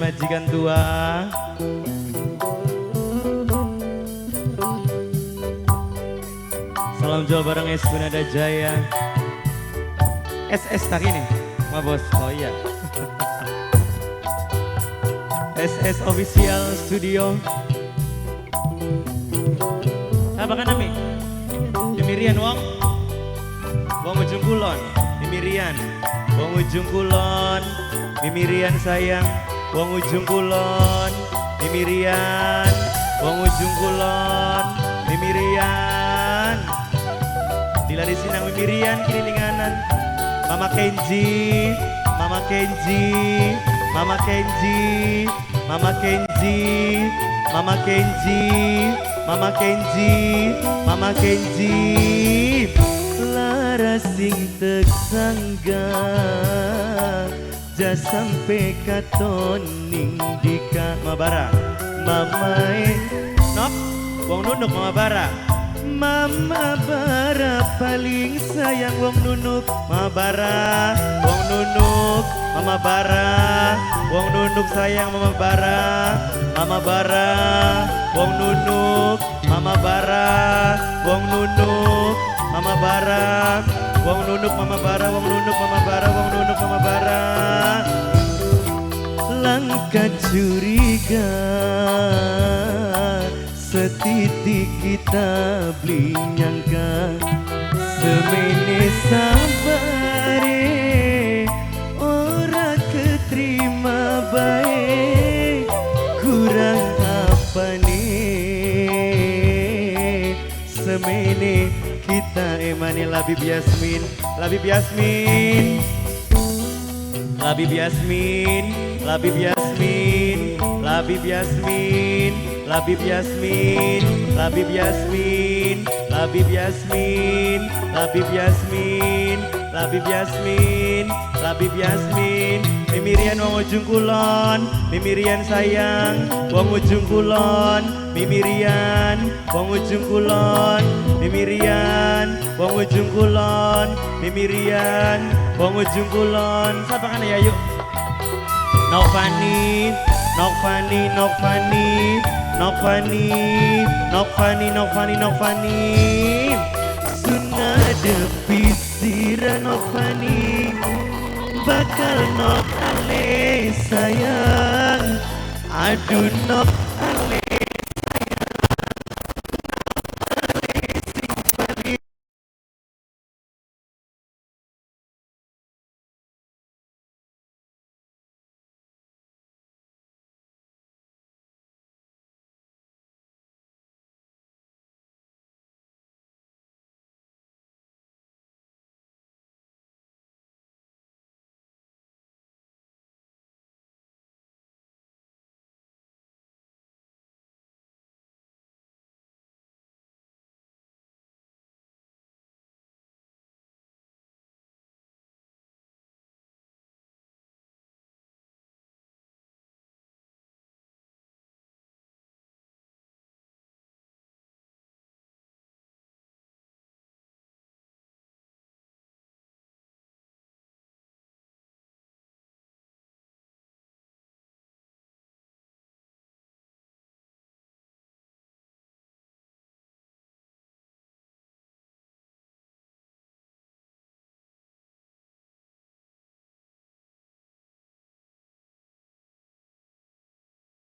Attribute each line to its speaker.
Speaker 1: majikan tua. Salam jual bareng S Gunada Jaya. SS tak ini, ma bos. Oh iya. SS Official Studio. Apa kan nami? Mimirian wong. Wong Ujung Kulon, Mimirian. Wong Ujung Kulon, Mimirian sayang. Wong Ujung Kulon, Mimirian. Wong Ujung Kulon, Mimirian. Dilarisi nang Mimirian kililinganan. Mama Kenji, Mama Kenji, Mama Kenji, Mama Kenji, Mama Kenji, Mama Kenji, Mama Kenji. Lara sing teksangga ja sampe katon ning dika Mama Bara. Mamae nok wong nunuk Mama Bara. Mama Bara paling sayang wong nunuk. Mama Bara wong nunuk, Mama Bara wong nunuk sayang Mama Bara. Mama Bara wong nunuk, Mama Bara wong nunuk, Mama Bara wong nunuk, Mama Bara wong nunuk, Mama Bara wong nunuk, Mama Bara. Langkah curiga setitik kita beli nyangka semene sabare ora keterima bae kurang apa nih semene kita emane Labib Yasmin, Labib Yasmin, Labib Yasmin, Labib Yasmin, Labib Yasmin, Labib Yasmin, Labib Yasmin, Labib Yasmin, Labib Yasmin, Labib Yasmin, Labib Yasmin. Mimirian wong Ujung Kulon, Mimirian sayang, wong Ujung Kulon, Mimirian, wong Ujung Kulon, Mimirian, wong Ujung Kulon, Mimirian, wong Ujung Kulon. Siapa kan ya yuk? Nokfani, Nokfani, Nokfani, Nokfani, Nokfani, Nokfani, Nokfani. Sungadepi sira Nokfani, bakal nok ale sayang. Aduh nok